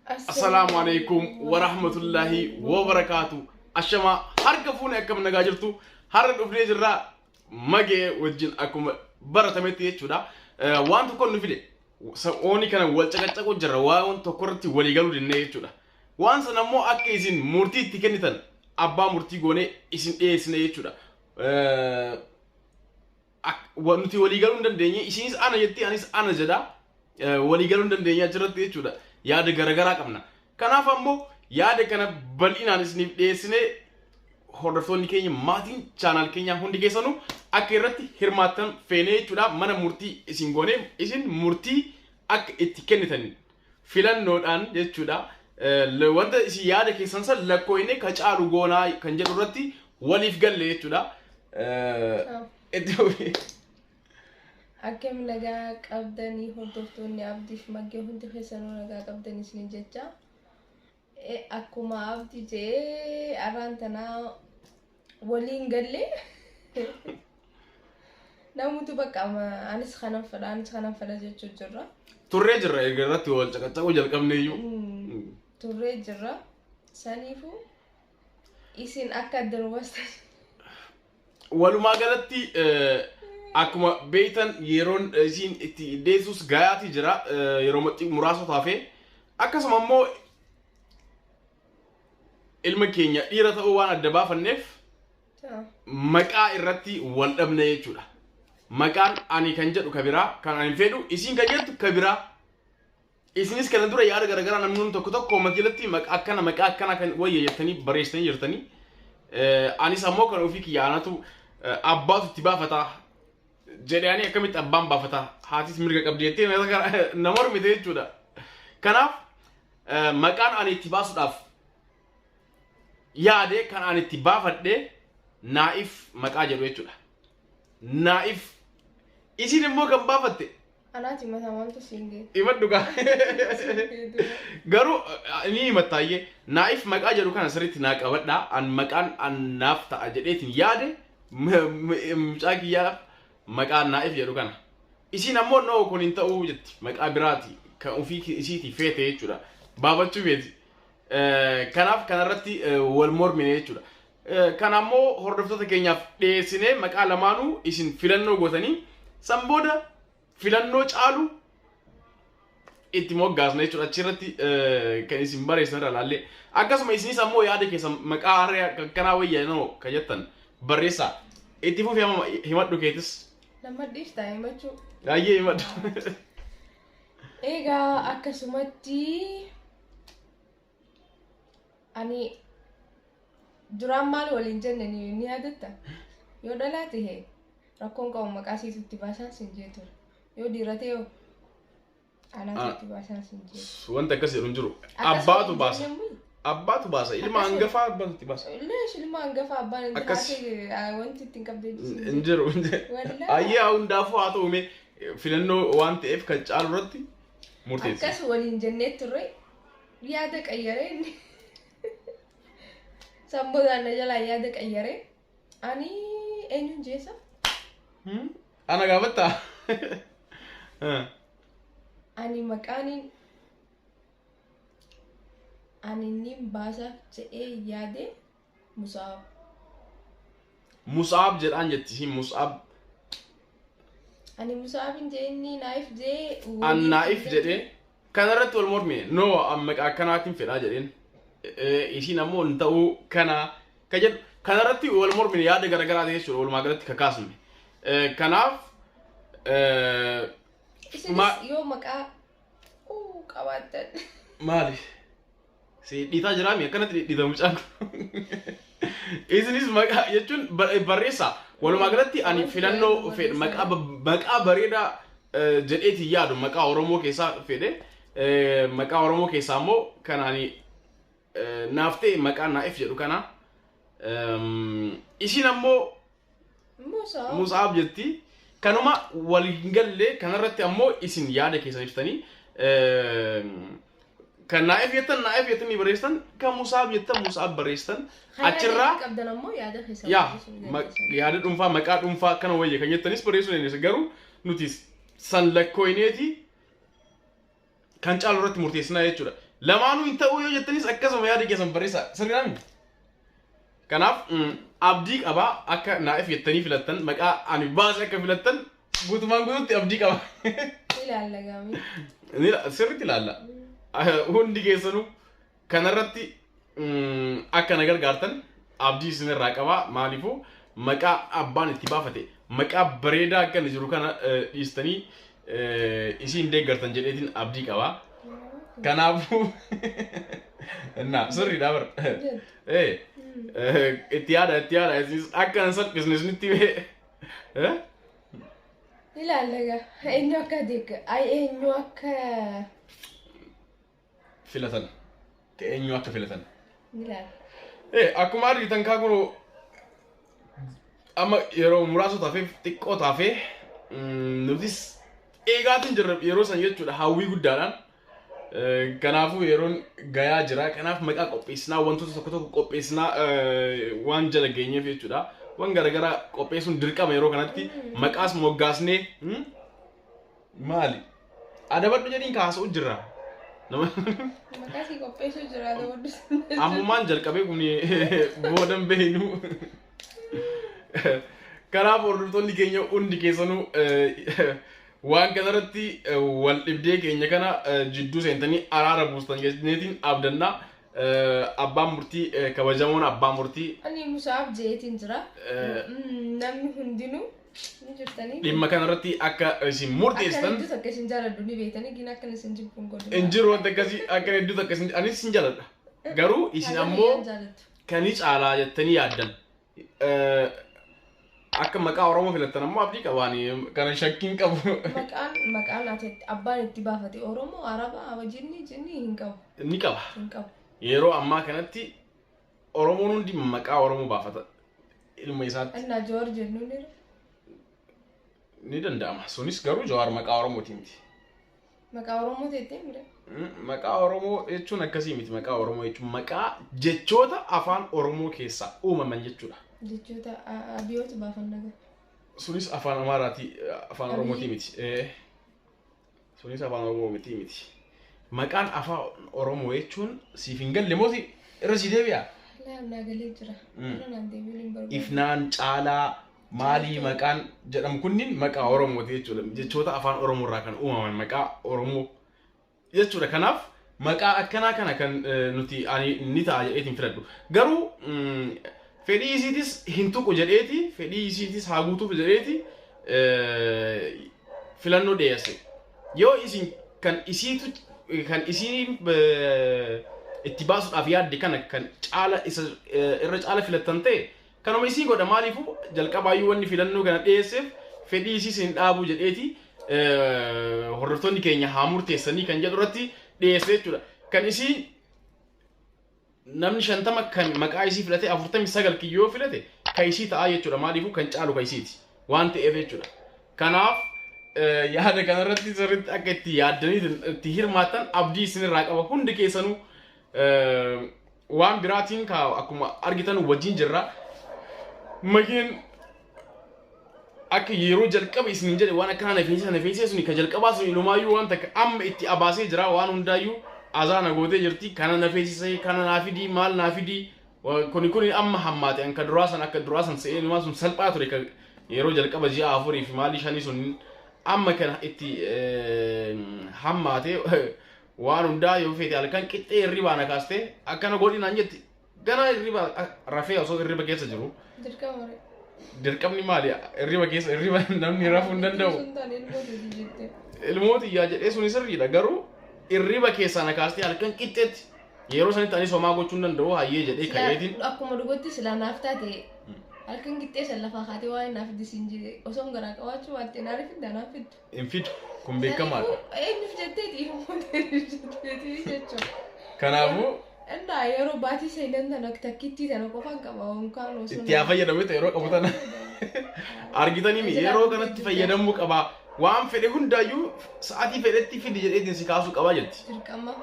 Assalaamu alaikum warahmatullahi wabarakaatu. Ashamaa harka fuune, akkam nagaa jirtu? Har'a dhufnee jirra Magee wajjin akkuma baratametti jechuudha. Waan tokko nu fide. Ooni kana wal caqacaquu jirra, waan tokko irratti walii galuu dinnee jechuudha. Waan sana immoo akka isin murtii itti kennitan abbaa murtii goonee isin dhiyeessine jechuudha. Nuti walii galuu hin dandeenye, isinis ana jetti, anis ana jedha. Walii galuu hin dandeenye achirratti jechuudha. Yaada garaagaraa qabna. Kanaaf ammoo yaada kana bal'inaan isiniif dhiyeessinee hordoftoonni keenya, maatiin channel keenyaa hundi keessanuu akka irratti hirmaattan feenee jechuudha. Mana murtii isin goonee isin murtii akka itti kennitan filannoodhaan jechuudha. Wanta isin yaada keessan san lakkooyne ka caalu goonaa kan jedhu irratti waliif galle jechuudha. Itti fufi. Akkam nagaa qabdanii, hordoftoonni Abdiif Maggee hundi keessanuu nagaa qabdanii isin jecha. Akkuma Abdi jee, arraan tanaa waliin galle namutu bakka anis kanan fedha, anis kanan fedha jechuu jirra. Turree jirra erga irratti wal caqacaquu jalqabne iyyuu. Turree jirra. Saniifuu isin akka adda nu baastan. Walumaa galatti akkuma beektan yeroon isiin itti deessus gayaatii jira, yeroo muraasa taafee. Akkasuma immoo ilma keenya dhiira ta'uu waan adda baafanneef maqaa irratti wal dhabne jechuudha. Maqaan ani kan jedhu kabiraa, kan ani fedhu, isiin kan jettu kabiraa. Isinis kana dura yaada garaagaraa namni tokko tokko makiilatti maqaa akkana, maqaa akkana kan wayya jettanii barreessitanii jirtanii. Anis ammoo kan ofii kiyya anatu abbaatu itti baafataa jedhee, ani akkamitti abbaan baafataa, haatis mirga qabdi jettee nama mormite jechuudha. Kanaaf maqaan ani itti baasuudhaaf yaade, kan ani itti baafadhe, Naa'if maqaa jedhu jechuudha. Naa'if. Isin immoo kan baafatte Anaati mataa maaltu siin ga'e? Himadhu gaa. Garuu ni himattaayyee Naa'if maqaa jedhu kana sirriitti naa qabadhaa. An maqaan an naaf ta'a jedheetiin yaade mucaa kiyyaaf maqaa Naa'if jedhu kana. Isiin ammoo no, kun hin ta'uu jetti, maqaa biraati kan ofii isiitii feete jechuudha. Baafachuu feeti. Kanaaf kanarratti wal mormine jechuudha. Kana ammoo hordoftoota keenyaaf dhiyeessinee maqaa lamaanuu isin filannoo gootanii san booda filannoo caalu itti moggaasna jechuudha. Achirratti kan isin barreessan irra ilaallee. Akkasuma isinis ammoo yaada keessan maqaa harree akkanaa wayya noo kan jettan barreessaa. Itti fufi, amma himadhu keetis. Nama dhiiftaa himachuu. Baay'ee himadhu. Egaa akkasumatti ani duraan maal waliin jenne ni yaadatta? Yoo dhalaa ta'e rakkoon qabu, maqaa siitu itti baasaan sin jee ture. Yoo dhiira ta'e hoo anaatu itti baasaan sin jee. Wanti akkas jedhu hin jiru. Akkas Abbaatu waliin baasa. jenne mui? Abbaatu baasa. Ilma Akkas hangafaa abbaatu itti baasa. Leesh, ilma hangafa abbaan hin Akkas. haati wanti ittiin qabdee Hin jiru. Wallaahi. Ayyee, hundaafuu haa ta'u, mee filannoo waan ta'eef kan caalu irratti murteessi. Akkas waliin jennee turre, yaada qayyaree inni. Samboodaan na jalaa yaada qayyaree. Ani eenyuun jeessa? Ana gaafattaa? Ani maqaaniin ani nin baasaaf jedhee yaade Musaab. Musaab jedhaan jetti isiin, Musaab. Ani Musaabin jee, inni Naayif jee. An Naa'if jedhee kanarratti wal mormine. No, an maqaa akkanaatiin fedhaa jedheen. Isiin ammoo hin ta'uu kana ka jedhu kanarratti wal mormine, yaada garaagaraa ta'e jechuudha walumaa galatti kakaasne. Kanaaf Isinis yoo maqaa qabaattan. Maali? Si dhiitaa jiraami, akkanatti dhidhiita mucaan kun. Isinis maqaa jechuun barreessaa. Walumaa galatti ani filannoo fedhe maqaa maqaa bareedaa jedheetiin yaadu maqaa Oromoo keessaa fedhe. Maqaa Oromoo keessaa immoo kan ani naaf ta'e maqaa Naa'if jedhu kana. Isiin ammoo Musaab. Musaab jetti. Kanuma wal hin galle kanarratti ammoo isin yaada keessan ibsitanii, kan Naa'if jettan Naa'if jettanii barreessitan, kan Musaab jettan Musaab barreessitan. Achirraa qabdan ammoo yaada keessan yaa barreessuu ni dandeessan. Yaada dhuunfaa, maqaa dhuunfaa akkana wayya kan jettanis barreessuu dandeessan, garuu nuti san lakkooyneeti kan caalu irratti murteessinaa jechuudha. Lamaanuu hin ta'uu yoo jettanis akkasuma yaada keessan barreessaa. Sirriidhaami? Kanaaf abdii qaba akka naa'if jettanii filattan, maqaa ani baase akka filattan guutumaan guututti abdii qaba. Ilaalla gaamii. Sirriitti ilaalla. Hundi keessanuu kanarratti akka na gargaartan abdii isinirraa qaba. Maaliifuu maqaa abbaan itti baafate maqaa bareedaa akka inni jiru kana dhiistanii isiin deeggartan jedheetiin abdii qaba. Kanaafuu innaa sirriidha bar. Itti yaada, itti yaada, isinis akka hin salphisne isinitti bee. Ilaalla gaa. Eenyu akka deegga ay eenyu akka filatan. Eenyu akka filatan. Ilaalla. Akkuma argitan kaa kun amma yeroo muraasa taafeef xiqqoo taafee nutis eegaatiin jirra yeroo san jechuudha hawwii guddaadhaan. Kanaafuu yeroon gayaa jira. Kanaaf maqaa qopheessinaa, wantoota tokko tokko qopheessinaa waan jala geenyeef jechuudha. Waan garaagaraa qopheessuun dirqama yeroo kanatti maqaas moggaasnee maali? Adabadhu jedhiin kaasa'u jirra. Maqaa sii qopheessuu jira adabadhu. Ammumaan jalqabee kun boodan beeynu. Kanaaf hordoftoonni keenya hundi keessanuu waan kanarratti wal dhibdee keenya kana jidduu seentanii araara buustan jenneetiin abdannaa. Abbaan murtii kabajamoon abbaan murtii. Ani Musaaf jeetiin jira. Namni hundinuu ni jirtanii. Dhimma kanarratti akka isin murteessitan. Akka hedduu takka isin jaaladhu ni beektanii gina akka isin jibbu hin godhu. Hin jiru wanta akkasii, akka hedduu takka isin, anis isin jaaladha. Garuu isin ammoo kani caalaa jettanii yaaddan. Akka maqaa Oromoo filattan ammoo abdii qabaani kana shakkiin qabu. Maqaan ati abbaan itti baafate Oromoo, Araba, Abajinni, Jinni hin qabu. Ni qaba. Hin qabu. Yeroo ammaa kanatti Oromoon hundi maqaa Oromoo baafata ilma isaatti. Innaa Jowaar jennu ni Ni danda'ama. Sunis garuu Jawaar maqaa Oromooti miti. Maqaa Oromoo teettee mire. Maqaa Oromoo jechuun akkasii miti. Maqaa Oromoo jechuun maqaa jechoota afaan Oromoo keessaa uumaman jechuudha. Jechoota abiyyoota baafanna gara. Sunis afaan Amaaraati, afaan Oromootii miti. Sunis afaan Oromoo miti miti. Maqaan afaan Oromoo jechuun siif hin galle mooti irra si deebi'a. Laa galee jira. Irra naan deebiin hin barbaadu. Ifnaan, Caalaa, maalii maqaan jedhamu kunniin maqaa Oromooti jechuudha. Jechoota afaan Oromoo irraa kan uumaman maqaa Oromoo jechuudha. Kanaaf maqaa akkanaa kana kan nuti ani ni ta'a jedheetiin filadhu. Garuu fedhii isiitis hin tuqu jedheeti, fedhii isiitis haa guutuuf jedheeti filannoo dhiyeesse. Yoo isin kan isiitu kan isiin itti baasuudhaaf yaadde kana kan caala isa irra caala filattan ta'e kanuma isii godha. Maaliifuu jalqabaayyuu wanni filannoo kana dhiyeesseef fedhii isiis hin dhaabu jedheeti hordoftoonni keenya haa murteessanii kan jedhu irratti dhiyeesse jechuudha. Kan isii namni 50 kan maqaa isii filate 49 kiyyoo filate kan isii ta'a jechuudha. Maaliifuu kan caalu kan isiiti waan ta'eef jechuudha. Kanaaf yaada kanarratti sirriitti akka itti yaaddanii itti hirmaattan abdii isinirraa qaba hundi keessanuu. Waan biraatiin akkuma argitan wajjin jirra. Makiin akka yeroo jalqaba isin jedhe waan akkanaa na feesisa na feesisa suni ka jalqabaa sun ilumaayyuu waan takka amma itti abaasee jira. Waan hundaayyuu azaana gootee jirti. Kana na feesisee, kana naa fidii, maal naa fidii, kuni kuni amma hammaate. An ka duraa san akka duraa san se'ee ilumaa sun salphaa ture. Ka yeroo jalqaba ji'a 4 fi maalii 5 sun amma kana itti hammaate. Waan hundaa yoo feete halkan qixxee hirribaa na kaastee akkana godhi naan jetti. Ganaa hirriba rafee osoo hirriba keessa jiru. Dirqama ree. Dirqamni maali? Hirriba keessa hirriba namni rafuu hin danda'u. Sun taane ilmoo teeti jette. Ilmoo xiyyaa jedhee suni sirriidha, garuu hirriba keessaa na kaastee halkan qixxeetti yeroo sanitti anis homaa gochuu hin danda'u hayyee jedhee ka'eetiin. Akkuma dhugatti silaa naaf taate halkan qixxee san lafaa kaatee waan naaf disiin jedhe osoo garaa qabaachuu baatte naaf fidda naaf fiddu. Hin fidu, kun beekamaadha. Eenyuuf jetteeti, ilmoo teetiif jetteeti jechuudha. Kanaafuu Innaa yeroo baatii seenan tana takkittii tana qofaan qaba yookaan osoo itti haa fayyadamu yeroo qabu tana. Argitanii yeroo kanatti fayyadamuu qaba. Waan fedhe hundaayyuu sa'aatii fedhetti fidi jedheetiin si kaasuu qabaa jetti. Dirqama.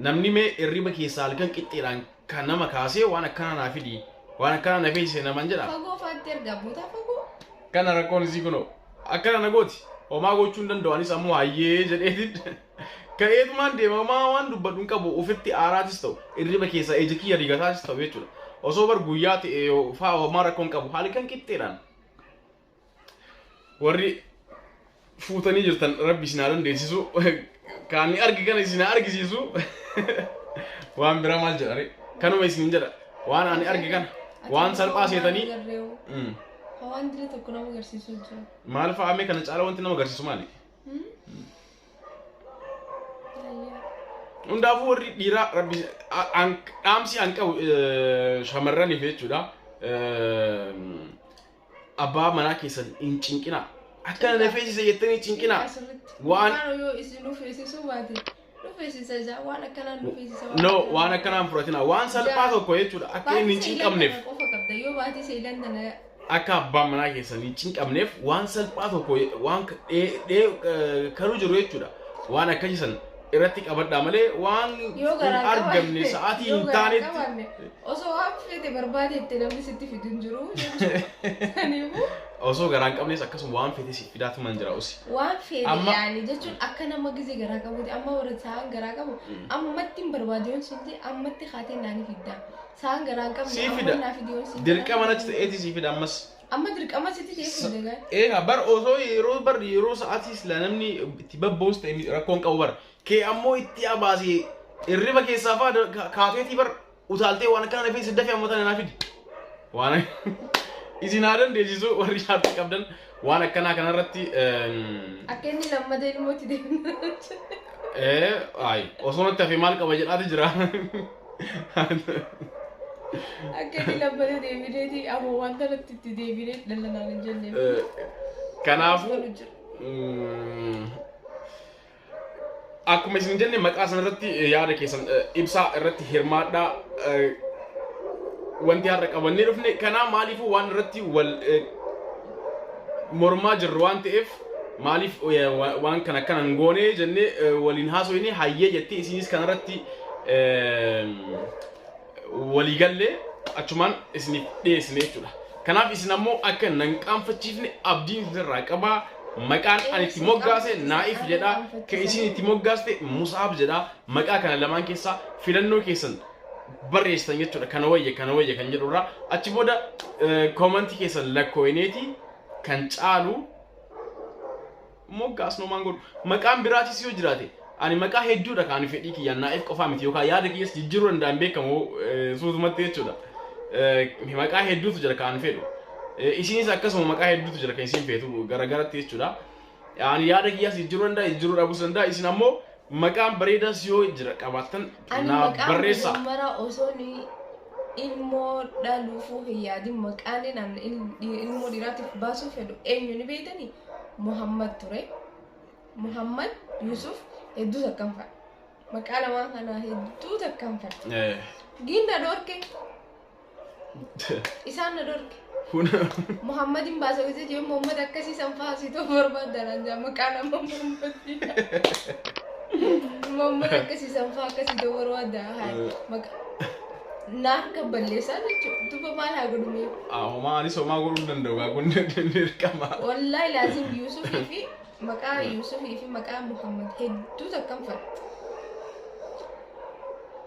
Namni mee hirriba keessaa halkan qixxeedhaan kan nama kaasee waan akkana naa fidi, waan akkana na feesise naman jedha. Fagoo faatti ergaa bootaa fagoo. Kana rakkoon isii kunoo akkana na gooti. Homaa gochuu hin danda'u, anis ammoo hayyee jedheetiin Ka'eetumaan deemamaa waan dubbadhu hin qabu, ofitti aaraatis ta'u, irriba keessa ija kiyya rigataatis ta'u jechuudha. Osoo bar guyyaa ta'e faa homaa rakkoo hin qabu, halkan qixxeedhaan. Warri fuutanii jirtan, Rabbi isin haa dandeessisu. Kan argi kana isin haa argisiisu. Waan biraa maal jedha ree? Kanuma isin jedha. Waan ani arge kana waan salphaa seetanii. Waan dila tokko nama agarsiisu jira. Maal fa'aa mee? Kana caala wanti nama agarsiisu maali? Ayyaa. Hundaafuu warri dhiiraa, Rabbi dhaamsi an qabu shamarraniif jechuudha. Abbaa manaa keessan hin cinqinaa. Akka na feesise jettanii cinqinaa. Asirratti. Waan yoo isin nu feesisuu baate, nu feesisa jaa, waan akkanaan nu feesisa. No, waan akkanaan fudhatina. Waan salphaa tokko jechuudha. Akka inni hin cinqabneef. Qofa qabda yoo baatii seelan tana. Akka abbaan manaa keessan hin cinqabneef waan salphaa tokko, waan dhee karuu jiru jechuudha. Waan akkasiisan irratti qabadhaa malee waan Yoo hin garaa argamne qabaanne, sa'aatii yoo hin garaa taanetti. qabaanne, osoo waan fete barbaade itti namni sitti fidu hin jiru jechuudha. Kanaafuu Osoo garaa hin qabnes akkasuma waan fete si fidaatuman jira usi. Waan fete Amma- yaani jechuun akka nama gizee garaa qabuti. Amma warra sa'aan garaa qabu ammatti hin barbaade yoon siin jedhe, ammatti kaatee naani fidda. Sa'aan garaa hin qabne Sii amma fida. naa fidi yoon siin jedhe, Dirqama natti ta'eeti sii fida ammas. Amma dirqama sitti ta'ee fida gaa. Egaa bar osoo yeroo bar yeroo sa'aatii sila namni itti babboos ta'e rakkoon qabu bar. Kee ammoo itti abaasee hirriba keessaa fa'aa kaateetii bar utaaltee waan akkana nafee dafee amma tana naa fidi. Waan isin haa dandeessisu, warri jaartii qabdan waan akkanaa kanarratti Akka inni lammata ilmootti deemu. Ay, osoo natti hafee maal qaba jedhaati jira. Akka inni lammata deebineeti amma wanta natti itti deebinee dhala naan hin jenne. Kanaafuu Godhu jira. Akkuma isin jenne, maqaa sanarratti yaada keessan ibsaa, irratti hirmaadhaa. Wanti har'a qabannee dhufne kanaa. Maaliifuu waan irratti wal mormaa jirru waan ta'eef, maaliif waan kana akkana hin goone jennee waliin haasofne. Hayyee jettee isinis kanarratti walii gallee achumaan isiniif dhiyeessine jechuudha. Kanaaf isin ammoo akka nan qaanfachiifne abdiin isinirraa qabaa. Maqaan ani itti moggaase Naa'if jedha. Kan isin itti moggaaste Musaab jedha. Maqaa kana lamaan keessaa filannoo keessan barreessitan jechuudha. Kana wayya, kana wayya kan jedhurraa. Achi booda koomantii keessan lakkooyineeti kan caalu moggaasnu maan godhu. Maqaan biraatis yoo jiraate, ani maqaa hedduudha kan ani fedhii kiyyaan, Naa'if qofaa miti, yookaan yaada kiyyas jijjiiruu danda'an beekamu suutumatti jechuudha. Maqaa hedduutu jira kan ani fedhu. Isinis akkasuma maqaa hedduutu jira kan isin feetu garagaratti jechuudha. Ani yaada kiyyaas jijjiiruu danda'a, jijjiiruu dhabuus danda'a. Isin ammoo maqaan bareedaas yoo jira qabaattan Ani naa maqaan barreessaa. maraa osoo ni ilmoo dhaluufuu hin yaadin, maqaan ani ilmoo dhiiraatiif baasuu fedhu eenyu ni beektanii? Muhammad ture. Muhammad Yusuf hedduu takkan fadha. Maqaa lamaan kana hedduu takkan fadha. Giin na dhorke. Isaan na dhorke. Muhammadin baasa gisee jiru, Muhammad akkasii san faasii ta'uu barbaadan jaa, maqaa nama Muhammad. Muhammad akkasii san faa akkasii ta'uu barbaada. Maqaa na harka balleessaa jechuudha. Duba maal haa godhu? Homaa, anis homaa godhuu hin danda'u gaa, kun dirqama. Wallaahi laazim Yusufii fi maqaa Yusufii fi maqaa Muhammad hedduu takkan fadha.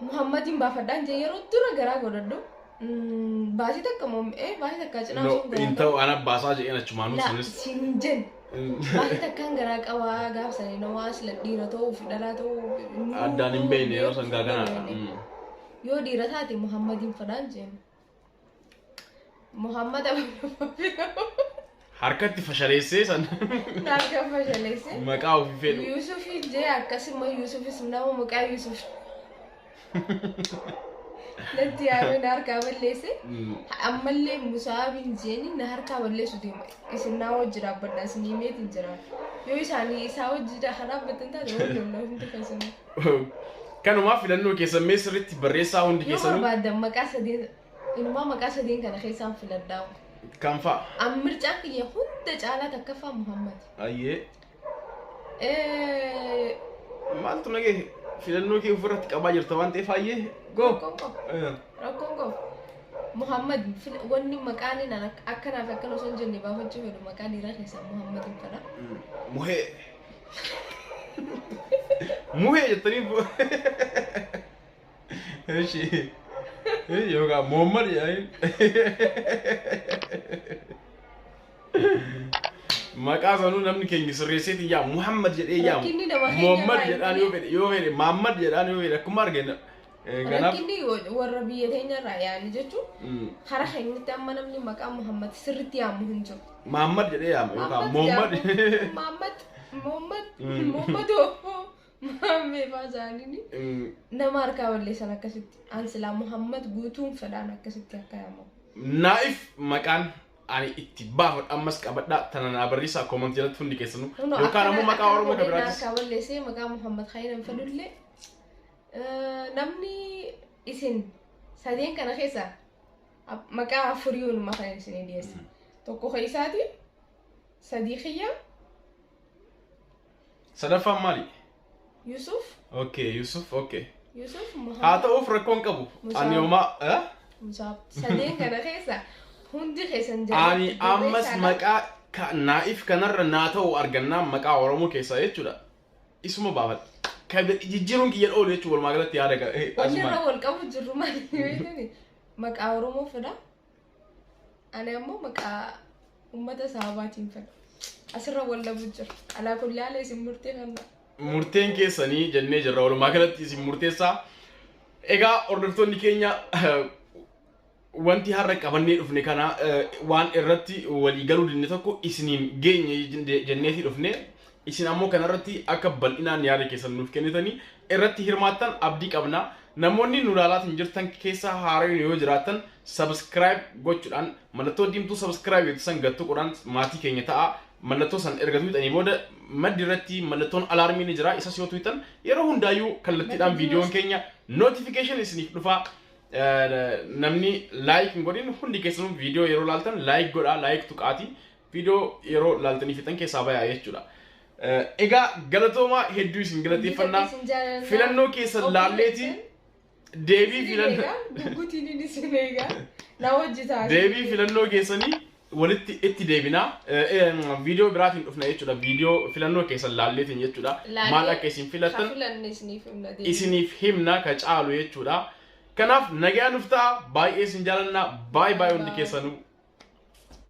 Muhammadin baafadhaan jee yeroo dura garaa godhadhu. Baasii takka moo baasii takka cinaa No, sun hin garaa ta'u, ana baasaa jedheen achumaanuu La sunis. siin jen. Baasii takkaan garaa qabaa gaafsanii nama asla dhiira ta'uu fi dhalaa ta'uu Addaan hin beekne yeroo san gaaganaadha. Yoo dhiira taate Muhammadin fadhaan jeen. Muhammad Harkatti fashaleessee san Naarka fashaleesse. maqaa ofii fedhu. Yusufii jee, akkasuma Yusufis nama maqaa Yusuf natti yaamee na harkaa balleesse. Ammallee Musaabin jeeni na harkaa balleessu deema. Isin naa wajji dhaabbadha, isin himeetiin jira. Yoo isaanii isaa wajji dhaabbatan taate, wal lolla hundi keessanuu. Kanumaaf filannoo keessan mee sirriitti barreessaa hundi Yoo keessanuu. barbaadan maqaa sadeen, inumaa maqaa sadeen kana keessaan filadhaa. Kan fa'a? An mircaan kiyya hunda caalaa takkaffaa Muhammad. Ayyee. Maaltu nagee filannoo kee ofirratti qabaa jirta waan ta'eef, ayyee go. Rakkoon qabu. Rakkoon qabu. Muhammad wanni maqaan inni akkanaaf akkana osoo hin jenne baafachuu fedhu, maqaa dhiiraa keessaa Muhammad hin fedha. Muhee. Muhee jettanii Eshi. Yookaan Muhammad jedhanii. Maqaa sanuu namni keenya sirreesseeti yaa Muhammad jedhee yaamu. Rakkinni nama keenya Muhammad irraa jedhaan yoo fedhe yoo fedhe Muhammad jedhaan yoo fedhe akkuma argina. Kanaaf Rakkinni warra biyya teenya irraa yaa'ani jechuun karaa keenyatti amma namni maqaa Muhammad sirriitti yaamu hin jiru. Muhammad jedhee yaama yookaan Muhammad. Muhammad Muhammad Muhammadoo Muhammee fa'aa isaanii nama harkaa balleessan akkasitti. An silaa Muhammad guutuun fedhaan akkasitti akka yaamamu. Naa'if maqaan ani itti baafadhu ammas qabadhaa tana naa barreessaa comment jalatti hundi keessanuu yookaan ammoo maqaa Oromoo kan biraatis. Harkaa balleessee maqaa Muhammad Khayran fedhullee namni isin sadeen kana keessa maqaa afurii walumaa kan isinii dhiyeessa. Tokko keessaati, sadii kiyya, Sadaffaan maali? Yusuf, Okay, Yusuf, okay. Yusuf Haa Muhammad ta'uuf rakkoon qabu. Musaa. Ani homaa eh? Musaab. Sadeen kana keessa hundi keessan Ani ammas maqaa naa'if kanarra naa ta'u argannaa maqaa Oromoo keessaa jechuudha. Isuma baafadha. Kan jijjiiruun kiyya oolu jechuudha walumaa galatti yaada Wanni irra asumaan. wal qabu jirru maali beektani? Maqaa Oromoo fedha. Ani ammoo maqaa uummata sahabaatiin fedha. Asirra wal dhabu jira. Alaa kulli haala isin murtee kanna. Murteen keessanii jennee jirra walumaa galatti isin murteessaa. Egaa hordoftoonni keenya wanti har'a qabannee dhufne kana waan irratti walii galuu dinne tokko isiniin geenye jenneeti dhufne isin ammoo kanarratti akka bal'inaan yaada keessan nuuf kennitanii irratti hirmaattan abdii qabna. Namoonni nu ilaalaatiin jirtan keessaa haaraan yoo jiraattan subscribe gochuudhaan mallattoo diimtuu subscribe jettu san gad tuquudhaan maatii keenya ta'a. Mallattoo san erga tuqxanii booda maddi irratti mallattoon alarmii ni jira. Isas yoo tuqxan yeroo hundaayyuu kallattiidhaan viidiyoon keenya notification isiniif dhufa. Namni like hin godhin hundi keessanuu viidiyoo yeroo laaltan like godhaa, like tuqaati. Viidiyoo yeroo laaltanii fixan keessaa bayaa jechuudha. Egaa galatoomaa hedduu isin galateeffannaa. Filannoo keessan laalleeti deebii filannoo Guggutiin isin eegaa. Na hojjetaa. Deebii filannoo keessanii walitti itti deebinaa. Viidiyoo biraatiin dhufna jechuudha. Viidiyoo filannoo keessan laalleetiin jechuudha. Maal akka isin filattan Filanne isiniif himna deebii. Isiniif himna ka caalu jechuudha. Kanaaf nagaa nuuf ta'a. Baay'ee isin jaalannaa. Baay'ee baay'ee hundi keessanuu.